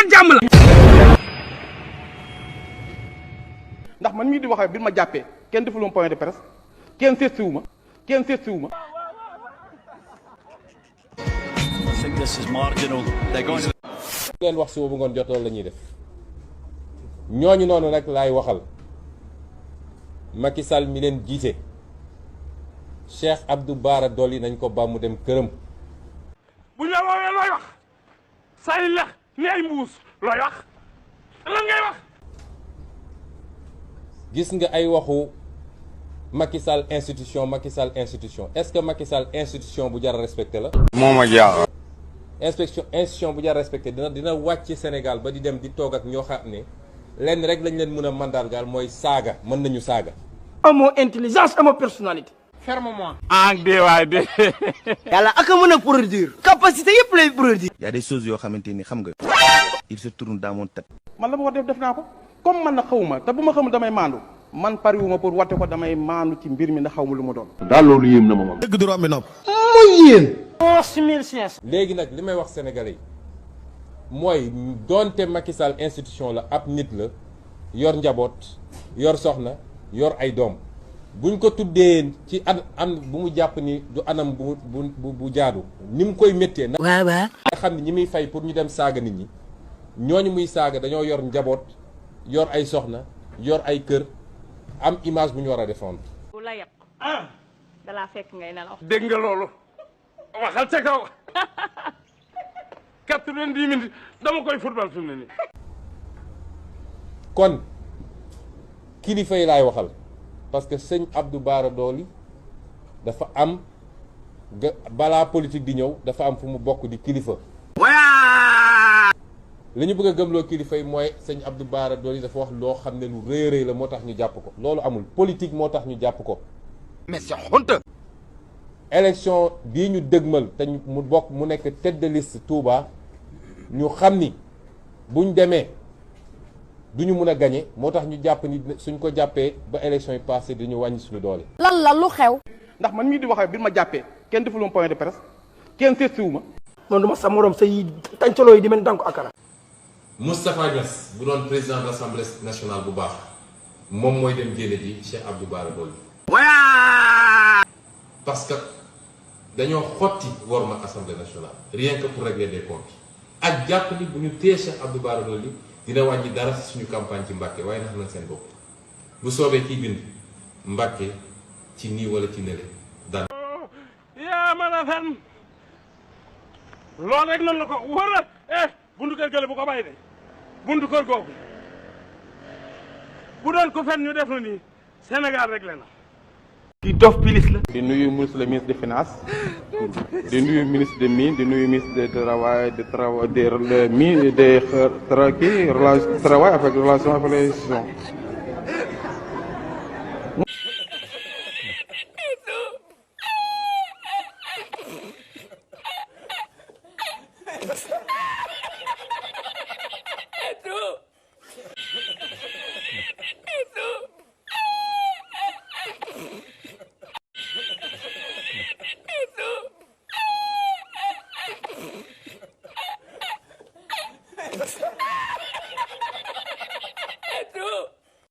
doon jàmm la. ndax man mii di waxee bi ma jàppee kenn deful point de presse kenn seet siwu ma kenn seet siwu ma. leen wax suba bu ngoon jot loolu la ñuy def ñooñu noonu nag laay waxal Macky Sall mi leen jiite Cheikh Abdou Bara Dolly nañ ko ba mu dem këram. bu ñu la woowee looy wax say lex ni ay mbuus looy wax lan ngay wax. gis nga ay waxu Macky Sall institution est-ce que Macky Sall institution bu jar a respecté la. moo ma jaaxal. institution bu jar a respecté dina wàcc Sénégal ba di dem di toog ak ñoo xam ne lenn rek lañ leen mën a mandargaal mooy saaga mën nañu saaga. amoo intelligence amoo personnalité. ferme-moi. ah dee waay dee. yàlla ak a mën a produire. capacité yëpp lay produire. y a des choses yoo xamante ni xam nga. il se tourne dans mon tête. man la ma war def naa ko comme man na xawma te bu ma xamul damay maandu man pariwuma pour watte ko damay maandu ci mbir mi na xaw ma lu mu doon. daal loolu yéem na ma moom. dëgg du romb nopp. muy yéen. 6500. léegi nag li may wax sénégalais yi mooy doonte Macky Sall institution la ab nit la yor njaboot yor soxna yor ay doom buñ ko tuddee ci an bu mu jàpp ni du anam bu jaadu ni mu koy méttee. waaw waaw. nga xam ne ñi muy fay pour ñu dem saaga nit ñi ñooñu muy saaga dañoo yor njaboot yor ay soxna yor ay kër am image bu ñu war a défendre. bu la yàq. dalaa fekk ngay nelaw. dégg nga loolu. waxal ca kaw. 90 minutes dama koy football fi mu ne nii. kon kilifa yi laay waxal parce que sëñ Abdou Bara Dolly dafa am balaa politique di ñëw dafa am fu mu bokk di kilifa. li ñu bëgg a gëmloo kilifa yi mooy sëñ Abdou Bara Dolly dafa wax loo xam ne lu rëy rëy la moo tax ñu jàpp ko loolu amul politique moo tax ñu jàpp ko. mais c'est honte. élection bii ñu dëgmal te mu bokk mu nekk tête de liste Touba ñu xam ni buñ demee duñu mun a gagné moo tax ñu jàpp ni suñ ko jàppee ba élection yi passé dañu wàññi suñu doole. lan la lu xew. ndax man mii di waxee bi ma jàppee kenn deful point de presse kenn seet siwu ma. man du ma sa morom say tàncaloo yi di mel danko akara. Moustapha Niasse bu doon président de l'Assemblée nationale bu baax moom mooy dem génne ji Cheikh Abdou Bara Dolly. parce que dañoo xotti worma Assemblée nationale rien que pour régler des comptes ak jàpp ni bu ñu téye Cheikh Abdou Bara Dolly dina wàññi dara ci suñu campagne ci Mbàkke waaye nax nañ seen bopp bu soobee kiy bind Mbàkke ci nii wala ci nële daan. yaa mën a fen loolu rek nan la ko wala buntu kër gële bu ko bàyyi de buntu kër googu bu doon ko fen ñu def na nii Sénégal rek la na. kii dof pilis la. di nuyu ministre le ministre des finances di nuyu ministre des mines di nuyu ministre de travail de travail des mines des travail avec relation avec les institutions. Itu.